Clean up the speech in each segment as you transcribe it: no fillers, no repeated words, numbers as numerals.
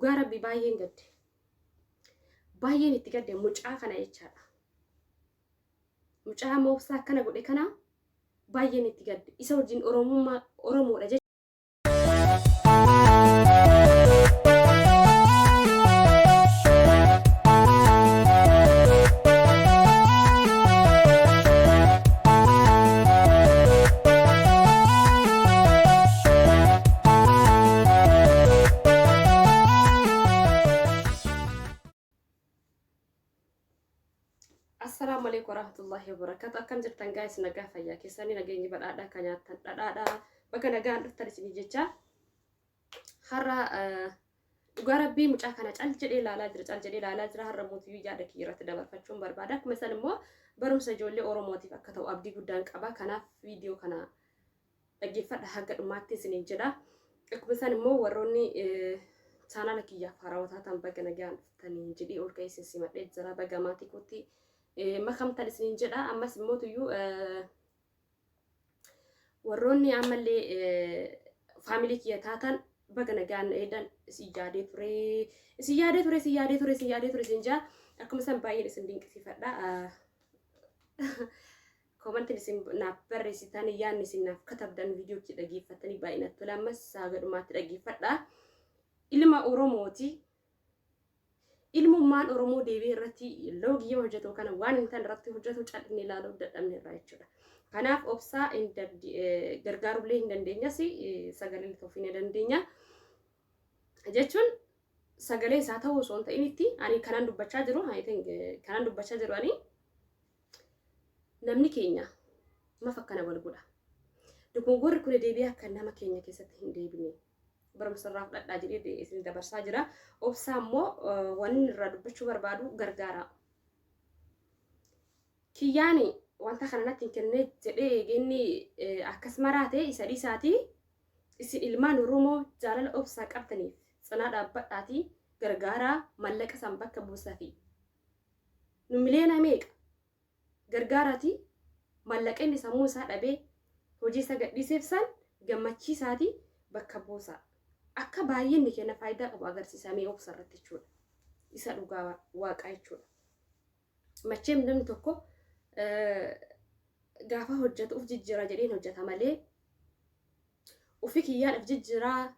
Dhugaa rabbi baay'een gadde. Baay'een itti gadde mucaa kana jechaadha. Mucaa moobsaa akkana godhe kana baay'een itti gadde. Isa wajjin Oromummaa Oromoodha jechuudha. Assalaamu alaikum warahmatullahi wabarakatuh. Akkam jirtan guys, nagaa fayyaa keessanii, nageenyi badhaadhaa kan nyaattan dhadhaadhaa, baga nagaan dhuftan isinii jecha. Har'a dhugaa rabbii mucaa kana cal jedhee ilaalaa jira, cal jedhee ilaalaa jira. Har'a mootiyyuu yaada kiyya irratti dabarfachuun barbaada. Akkuma san immoo barumsa ijoollee Oromootiif akka ta'u abdii guddaan qaba. Kanaaf viidiyoo kana dhaggeeffadha haga dhumaatti isiniin jedha. Akkuma isaan immoo warroonni chaanaala kiyyaaf haarawaa taatan baga nagaan dhuftanii jedhee ol ka'ee isin simadhee jira. Baga maatii kootti makamtan isiniin jedha. Ammas immoo tuyyuu warroonni ammallee faamilii kiyya taatan baga nagaan eedan, isin yaadee ture, isin yaadee ture, isin yaadee ture, isin yaadee ture isin jaa. Akkuma isaan baay'een isin dinqisiifadha. Koomantiin isin naaf barreessitan, yaadni isin naaf katabdan, viidiyoo kiyya dhaggeeffattanii baay'ee natti tola. Ammas haga dhumaatti dhaggeeffadha. Ilma Oromooti. Ilmummaan Oromoo deebi'ee irratti loogii yoo hojjetu kana waan hin taane irratti hojjetu cal'inne ilaaluu dadhabne irraa jechuudha. Kanaaf obsaa gargaarullee hin dandeenyas, sagalee ta'uuf hin dandeenya. Jechuun sagalee isaa ta'uu osoo hin ta'initti ani kanan dubbachaa jiru, I think kanan dubbachaa jiru ani namni keenya maf akkana wal godha. Dogongorri kun deebi'ee akka nama keenya keessatti hin deebine barumsa irraa fudhadhaa jedhee isin dabarsaa jira. Obsaa immoo waan inni irraa dubbachuu barbaadu gargaara. Kiyyaani wanta kana natti hin kennee jedhee eegeenni akkas maraate isa dhiisaatii, isin ilmaan Oromoo jaalala obsaa qabtaniif cinaa dhaabbadhaatii gargaaraa, mallaqa san bakka buusafi. Nu miliyoona meeqa gargaaraatii maallaqa inni sammuu isaa dhabee hojii isa gadhiiseef san gammachiisaatii bakka buusaa. Akka baay'inni kenna faayidaa qabu agarsiisamee obsa irratti jechuudha. Isa dhugaa waaqaa jechuudha. Macheem namni tokko gaafa hojjetu uf jijjiira jedheen hojjeta malee ufi kiyyaan of jijjiiraa,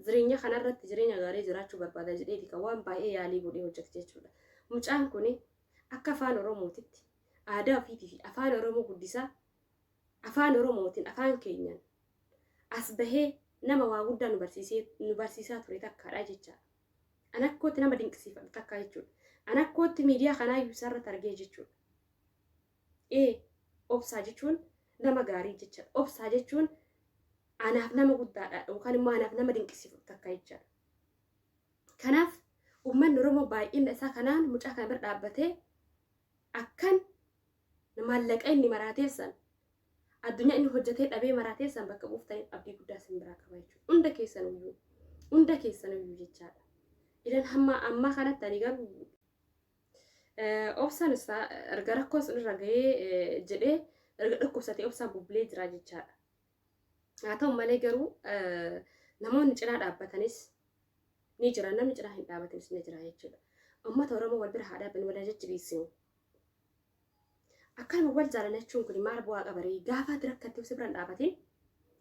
jireenya kanarratti jireenya gaarii jiraachuu barbaada jedheeti kan waan baay'ee yaalii godhee hojjetu jechuudha. Mucaan kun akka afaan Oromootitti aadaa ofiitii fi afaan Oromoo guddisaa, afaan Oromootiin, afaan keenyaan as bahee nama waa guddaa nu barsiisee nu barsiisaa ture takkaadha jechaadha. An akkootti nama dinqisiifadhu takkaa jechuudha. An akkootti miidiyaa kanaayyuu isarratti argee jechuudha. Ee, obsaa jechuun nama gaarii jechaadha. Obsaa jechuun anaaf nama guddaadha yookaan immoo anaaf nama dinqisiifadhu takka jechaadha. Kanaaf uummanni Oromoo baay'ina isaa kanaan mucaa kana bira dhaabbatee akkan maallaqa inni maraateef san, addunyaa inni hojjetee dhabee maraateef san bakka buuftaniif abdii guddaa isin biraa qaba jechuudha. Hunda keessanuyyuu, hunda keessanuyyuu jechaadha. Idan hamma ammaa kanatti ani garuu obsaan isaa erga rakkoon sun irra gahee jedhee erga dhukkubsatee obsaan bubbulee jira jechaadha. Haa ta'u malee garuu namoonni cinaa dhaabbatanis ni jira, namni cinaa hin dhaabatanis ni jira jechuudha. Uummata Oromoo wal bira haa dhaabbannu, wal haa jajjabeessinu. Akkanuma wal jaalallachuun kun maal bu'aa qaba ree? Gaafa ati rakkatte si bira hin dhaabatin,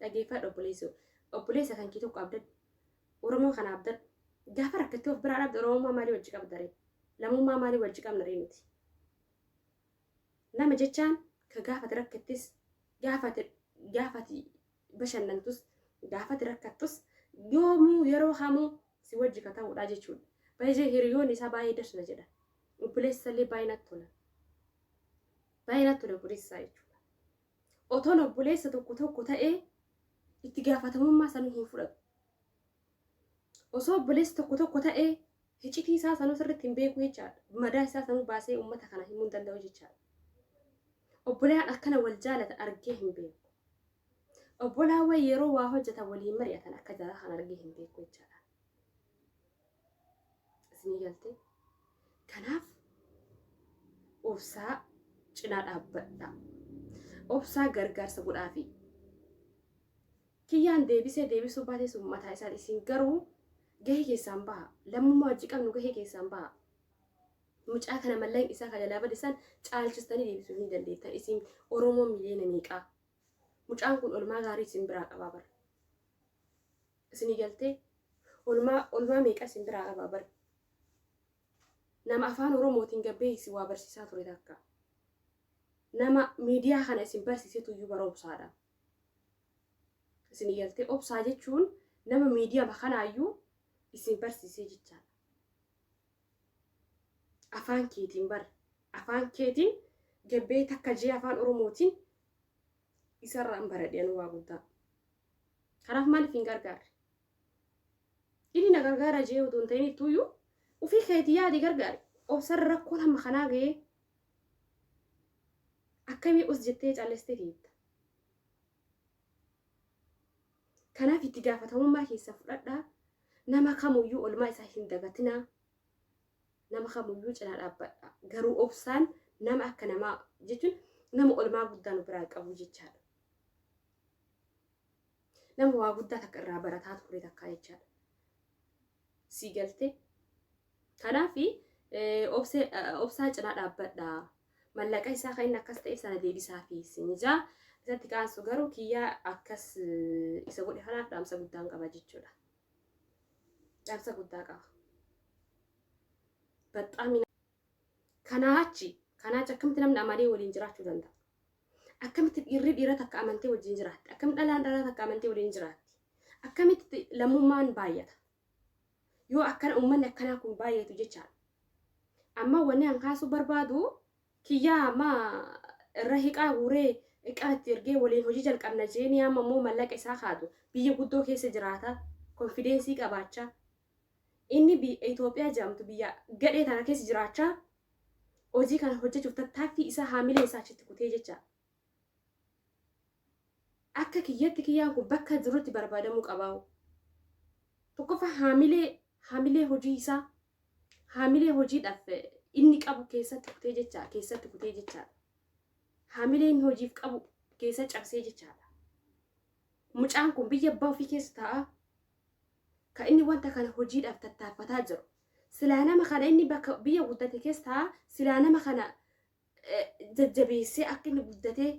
dhageeffadhu obboleessoo. Obboleessa kan kee tokko abdadhu. Oromoo kana abdadhu. Gaafa rakkattee of biraa dhabde Oromummaa maalii wajji qabda ree? Lammummaa maalii wajji qabna ree nuti? Nama jechaan ka gaafa ati rakkattis, gaafa ati bashannantus, gaafa ati rakkattus, yoomuu yeroo kamuu si wajji ka ta'uudha jechuudha. Baay'ee hiriyoonni isaa baay'ee dasna jedha. Obboleessi illee baay'ee natti tola. Baay'ee natti tola obboleessi isaa jechuudha. Otoon obboleessa tokko tokko ta'ee itti gaafatamummaa sanuu hin fudhatu. Osoo obboleessi tokko tokko ta'ee hicitii isaa sanuu sirriitti hin beeku jechaadha. Madaa isaa sanuu baasee uummata kana himuu hin danda'u jechaadha. Obbolaan akkana wal jaalatan argee hin beeku. Obbolaawwan yeroo waa hojjetan waliin mari'atan akka jaraa kan argee hin beeku jechaadha. Isinii galtee? Kanaaf obsaa cinaa dhaabbadha. Obsaa gargaarsa godhaafi. Kiyyaan deebisee deebisuu baatee sun mataa isaan, isin garuu Gahee keessaan baha. Lammummaa hojii qabnu gahee keessaan baha. Mucaa kana mallaqni isaa kan jalaa bade san caalchistanii deebisuu hin dandeettan. Isin Oromoo miliyoona meeqaa? Mucaan kun olmaa gaarii isin biraa qabaa bara. Isinii galtee olmaa meeqa isin biraa qabaa bara. Nama afaan Oromootiin gabbee isin waa barsiisaa ture takka. Nama miidiyaa kana isin barsiisetu iyyuu bara obsaadha. Isinii galtee obsaa jechuun nama miidiyaa kanaayyuu isin barsiisee jechaadha. Afaan keetiin bar afaan keetiin gabbee takka jee afaan Oromootiin isarraan baradhe anuu waa guddaa. Kanaaf maaliif hin gargaarre? Inni na gargaara jee otoo hin ta'in ittuuyyuu ofii keetii yaadi gargaari. Obsarra rakkoon hamma kanaa ga'ee akkamii os jettee callistee teetta. Kanaaf itti gaafatamummaa keessa fudhadhaa. Nama kamuyyuu olmaa isaa hin dagatinaa. Nama kamuyyuu cinaa dhaabbadha. Garuu obsaan nama akka namaa jechuun nama olmaa guddaa nu biraa qabu jechaadha. Nama waa guddaa takka irraa barataa ture takka jechaadha. Sii galtee. Kanaaf obsaa cinaa dhaabbadha. Mallaqa isaa kan inni akkas ta'eef sana deebisaa fi sinjaa. Isatti kaansu garuu kiyyaa akkas isa godhe kanaaf dhaamsa guddaan qaba jechuudha. Dhaamsa guddaa qaba. Baxxaami kanaa achi kanaa achi akkamitti namni amanee waliin jiraachuu danda'a? Akkamitti dhiirri dhiira takka amantee wajjin jiraatti? Akkamitti dhalaan dhalaa takka amantee waliin jiraatti? Akkamitti lammummaan baay'ata? Yoo akkana uummanni akkanaa kun baay'atu jechaadha. Amma wanni an kaasuu barbaadu kiyyaa amma irra hiqaa guuree hiqaa itti ergee waliin hojii jalqabna jeenii amma immoo mallaqa isaa kaatu biyya guddoo keessa jiraata konfidensii qabaachaa inni biyya Itoophiyaa jedhamtu biyya gadhee tana keessa jiraachaa hojii kana hojjechuuf tattaaffii isaa haamilee isaa achitti kutee jecha. Akka kiyyatti kiyyaan kun bakka jirutti barbaadamuu qabaa. Tokkoffaa haamilee hojii isaa haamilee hojiidhaaf inni qabu keessatti kutee jecha keessatti kutee jechaadha. Haamilee inni hojiif qabu keessa cabsee jechaadha. Mucaan kun biyya abbaa ofii keessa taa'a. Kan inni wanta kana hojiidhaaf tattaaffataa jiru. Silaa nama kana inni bakka biyya guddate keessa taa'a. Silaa nama kana jajjabeessee akka inni guddatee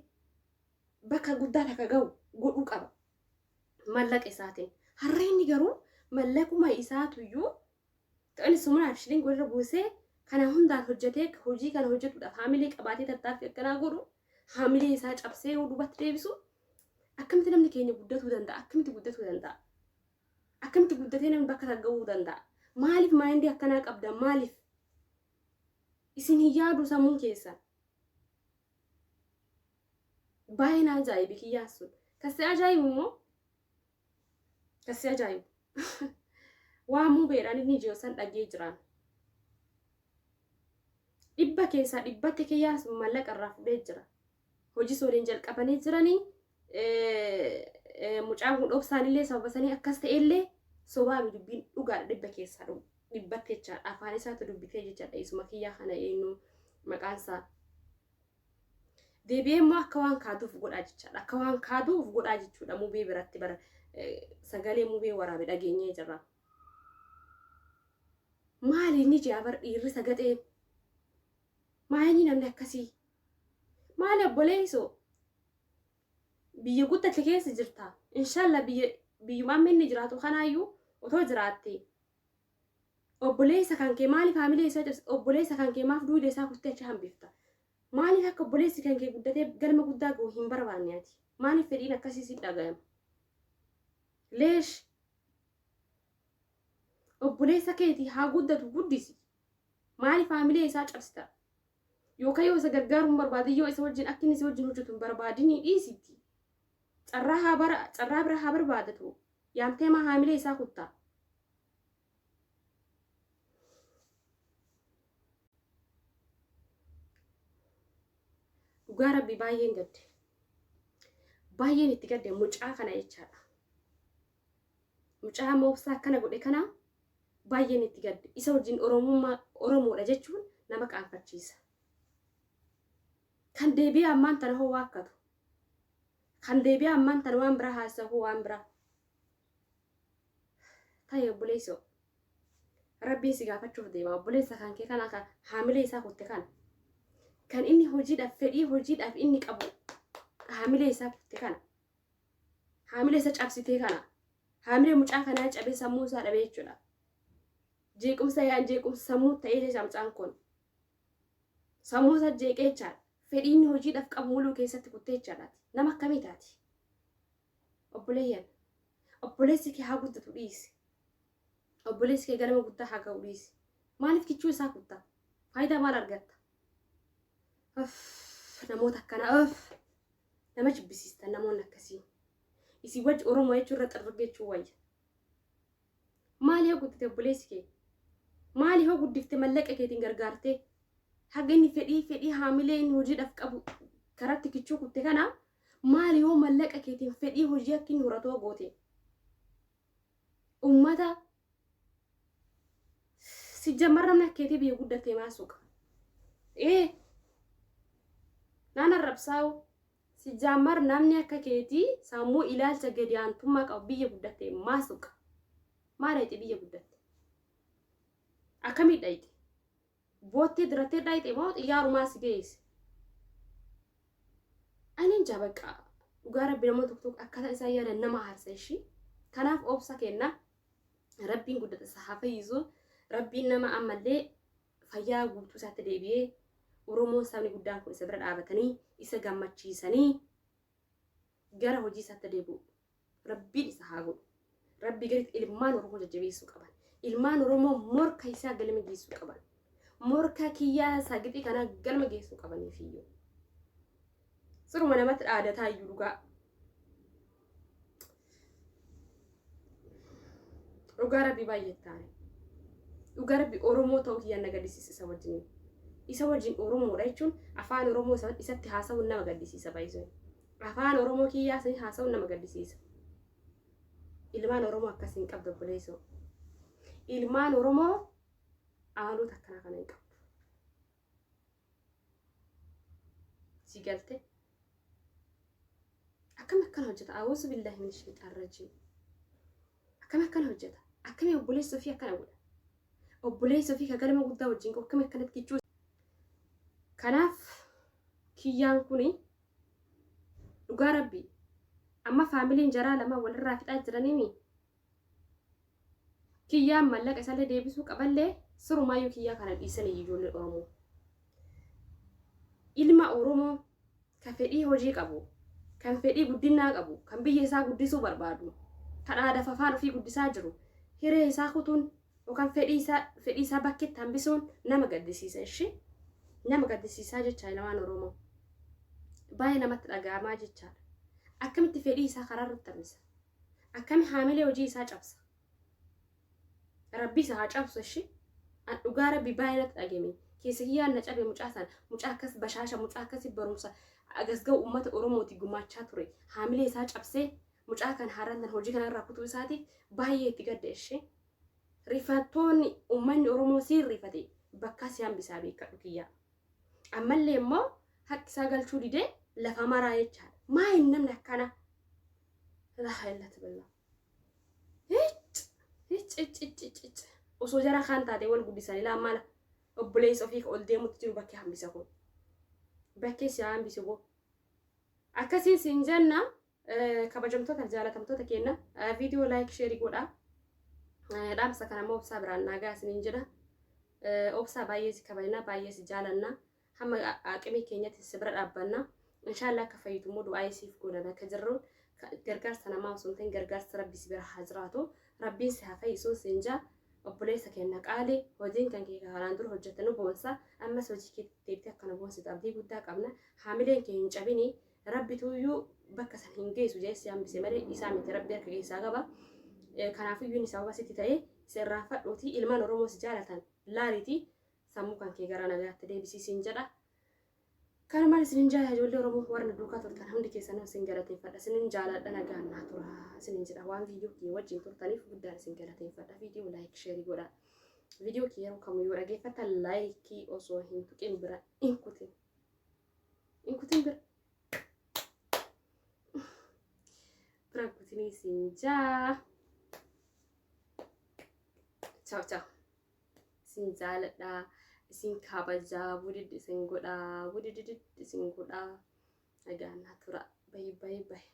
bakka guddaa takka ga'u godhuu qaba. Mallaqa isaatiin. Har'a inni garuu mallaquma isaatuyyuu inni sumunaaf shilling walirra buusee kana hundaan hojjetee hojii kana hojjetuudhaaf haamilee qabaatee tattaaffii akkanaa godhu haamilee isaa cabsee yoo duubatti deebisu akkamitti namni keenya guddatuu danda'a? Akkamitti guddatuu danda'a? Akkamitti guddatee namni bakka takka ga'uu danda'a? Maaliif maayindii akkanaa qabda? Maaliif? Isin hin yaadu sammuun keessan. Baay'ee na ajaa'ibi kiyyaan sun. Kasi ajaa'ibu immoo kasi ajaa'ibu. Waa mubeedhaan inni jiru san dhagee jiraan. Dhibba keessaa dhibbatti kiyyaan sun mallaqa irraa fudhee jira. Hojii waliin jalqabanii jiranii mucaan kun dhoksaan illee sababa sanii akkas ta'ellee sobaami dubbiin dhugaadha dhibba keessaa dhibbatti jechaadha. Afaan isaatu dubbitee jechaadha. Isuma kiyyaa kana eenyu maqaan isaa. Deebi'ee immoo akka waan kaaduuf godhaa jechaadha. Akka waan kaaduuf godhaa jechuudha. Mubee biratti bara sagalee mubee waraabe dhageenyee jirra. Maali inni ji'a bar dhiirri sagaxeen? Maali namni akkasii? Maali obboleessoo? Biyya guddate keessa jirta. Inshaallah biyya biyyuma amma inni jiraatu kanaayyuu otoo jiraatte obboleessa kan kee maaliif haamilee isaa cabsa obboleessa kan kee maaf duuda isaa kuttee achi hambifta? Maaliif akka obboleessi kan kee guddatee galma guddaa gahu hin barbaanne ati? Maaliif fedhiin akkasii si dhagayama? Leesh obboleessa keetii haa guddatu guddisi. Maaliif haamilee isaa cabsita? Yookaan yoo isa gargaaruu hin barbaadin yoo isa wajjin akka inni si wajjin hojjetu hin barbaadin dhiisitti. Carraa haa bara carraa bira haa barbaadatu. Yaamtee maa haamilee isaa kuttaa? Dhugaa rabbi baay'een gadde. Baay'een itti gadde mucaa kana jechaadha. Mucaa moobsaa akkana godhe kana baay'een itti gadde. Isa wajjin Oromummaa Oromoodha jechuun nama qaanfachiisa. Kan deebi'ee ammaan tana hoo waakkatu. Kan deebi'ee ammaan tana waan biraa haasa'u hoo waan biraa. Ta'e obboleessoo. Rabbiin si gaafachuuf deema. Obboleessa kan kee kana kan haamilee isaa kutte kana. Kan inni hojiidhaaf fedhii hojiidhaaf inni qabu haamilee isaa kutte kana. Haamilee isa cabsitee kana. Haamilee mucaa kanaa cabee sammuu isaa dhabee jechuudha. Jeequmsa yaan jeequmsa sammuu ta'ee jecha mucaan kun. Sammuu isaa jeeqee jechaadha. Fedhii inni hojiidhaaf qabu muluu keessatti kuttee jechaadha. Nama akkamii taati? Obboleeyyan. Obboleessi kee haa guddatu dhiisi. Obboleessi kee galma guddaa haa ga'u dhiisi. Maaliif kichuu isaa kutta? Faayidaa maal argatta? Uff, namoota akkanaa uff. Nama jibbisiistan namoonni akkasii. Isin wajji Oromoo jechuun irra xirrig jechuu wayya. Maali yoo guddate obboleessi kee? Maali yoo guddifte mallaqa keetiin gargaartee? Haga inni fedhii fedhii haamilee inni hojiidhaaf qabu karatti kichuu kutte kana maali yoo mallaqa keetiin fedhii hojii akka inni horatu goote? Ummata si jammar namni akka keetii biyya guddattee maa suqa? Ee naan arrabsaa'u si jammar namni akka keetii sammuu ilaalcha gadi aantummaa qabu biyya guddattee maa suqa? Maa dhayxe biyya guddatte? Akkamii dhayxe? Boottee dirattee dhayxe moo xiyyaarumaa si geesse? Ani hin jaa bakka dhugaa rabbi namoota tokko tokko akkaataa isaan yaadan nama aarsa ishii. Kanaaf obsa kenna. Rabbiin guddata isa haa fayyisu. Rabbiin nama ammallee fayyaa guutuu isaatti deebi'ee Oromoon sabni guddaan kun isa bira dhaabatanii isa gammachiisanii gara hojii isaatti deebi'u. Rabbiin isa haa godhu. Rabbii gaditti ilmaan Oromoo jajjabeessuu qaban. Ilmaan Oromoo morka isaa galma geessuu qaban. Morka kiyyaa sagixii kanaa galma geessuu qabaniif iyyuu. Siruma namatti dhaadataa iyyuu dhugaa. Dhugaa rabbii baay'ee taane. Dhugaa rabbii Oromoo ta'uu kiyyaan na gaddisiisa isa wajjin. Isa wajjin Oromoodha jechuun afaan Oromoo isatti haasa'uun nama gaddisiisa baay'isuu. Afaan Oromoo kiyyaa sanii haasa'uun nama gaddisiisa. Ilmaan Oromoo akkas hin qabdu obboleessoo. Ilmaan Oromoo amaloota akkanaa kana hin qabdu. Si galte? Akkam akkana hojjeta? A'uuzu billaahi min shayxaan rajiim. Akkam akkana hojjeta? Akkamii obboleessa ofii akkana godha? Obboleessa ofii ka galma guddaa wajjin qabu akkamii akkanatti kichuu? Kanaaf kiyyaan kuni dhugaa rabbii amma faamiliin jaraa lama walirraa fixaa jiraniimi kiyyaan mallaqa isaallee deebisuu qaballee sirumaayyuu kiyyaa kana dhiisanii ijoollee Oromoo. Ilma Oromoo kan fedhii hojii qabu, kan fedhii guddinaa qabu, kan biyya isaa guddisuu barbaadu, kan aadaa fi afaan ofii guddisaa jiru, hiree isaa kutuun yookaan fedhii isaa bakkeetti hambisuun nama gaddisiisa ishee. Nama gaddisiisaa jecha ilmaan Oromoo. Baay'ee namatti dhaga'amaa jechaadha. Akkamitti fedhii isaa karaa irratti hambisa? Akkami haamilee hojii isaa cabsa? Rabbi isa haa cabsu ishee. An dhugaa rabbi baay'ee natti dhagame. Keessa kiyyaan na cabe mucaa sana. Mucaa akkas bashaasha, mucaa akkasii barumsa agas ga'u uummata Oromooti gumaachaa ture. Haamilee isaa cabsee mucaa kan haaraan tan hojii kanarraa kutuu isaatiif baay'ee itti gadda ishee. Rifattoonni uummanni Oromoo siin rifate bakka si hambisaa beekadhu kiyyaa. Ammallee immoo haqi isaa galchuu didee lafa maraa jechaadha. Maa hin namni akkana? Laa illata billaa. Hicc hicc hicc hicc hicc. Osoo jara kaan taate wal guddisanii laa mala obboleessa ofii ol deemutti jiru bakkee hambisa kun. Bakkee si hambisu boo. Akkasiin siin jenna kabajamtoota jaalatamtoota keenya viidiyoo like share godhaa. Dhaamsa kana immoo obsaa biraan naagaa isiniin jedha. Obsaa baay'ee si kabajna baay'ee si jaalanna. Hamma aqimii keenyatti si bira dhaabbanna. Inshaallah akka fayyitu immoo du'aa siif goona bakka jirru gargaarsa namaa osoo hin ta'in gargaarsa rabbi si bira haa jiraatu. Rabbiin si haa fayyisuun siin jaa. Obboleessa keenya qaali hojiin kan kee kanaan dura hojjette nu boonsa. Ammas hojii kee deebitee akka nu boonsitu abdii guddaa qabna. Haamileen kee hin cabini. Rabbituyyuu bakka san hin geessu jee si hambise malee isaa miti rabbi harka keessaa qaba. Kanaafiyyuu inni sababa sitti ta'e isa irraanfadhuuti ilmaan Oromoo si jaalatan laaliiti sammuu kan kee gara nagaatti deebisiisiin jedha. Kanumaan isinin jaalladha ijoollee Oromoo warra duukaa turtan hundi keessanuu isin galateeffadha. Isinin jaaladha nagaan naa tura isinin jedha. Waan viidiyoo kiyya wajjin turtaniif guddaan isin galateeffadha. Viidiyoo like share godha. Viidiyoo kiyya yeroo kamuu yoo dhageeffattan like osoo hin tuqin bira hin kutin. Hin kutin bira. Bira kutinii isin jaa. Ciao ciao. Isin jaaladha. Isin kabajaa. Wudid isin godhaa. Wudididid isin godhaa. Nagaan naa tura. Bayi bayi bayi.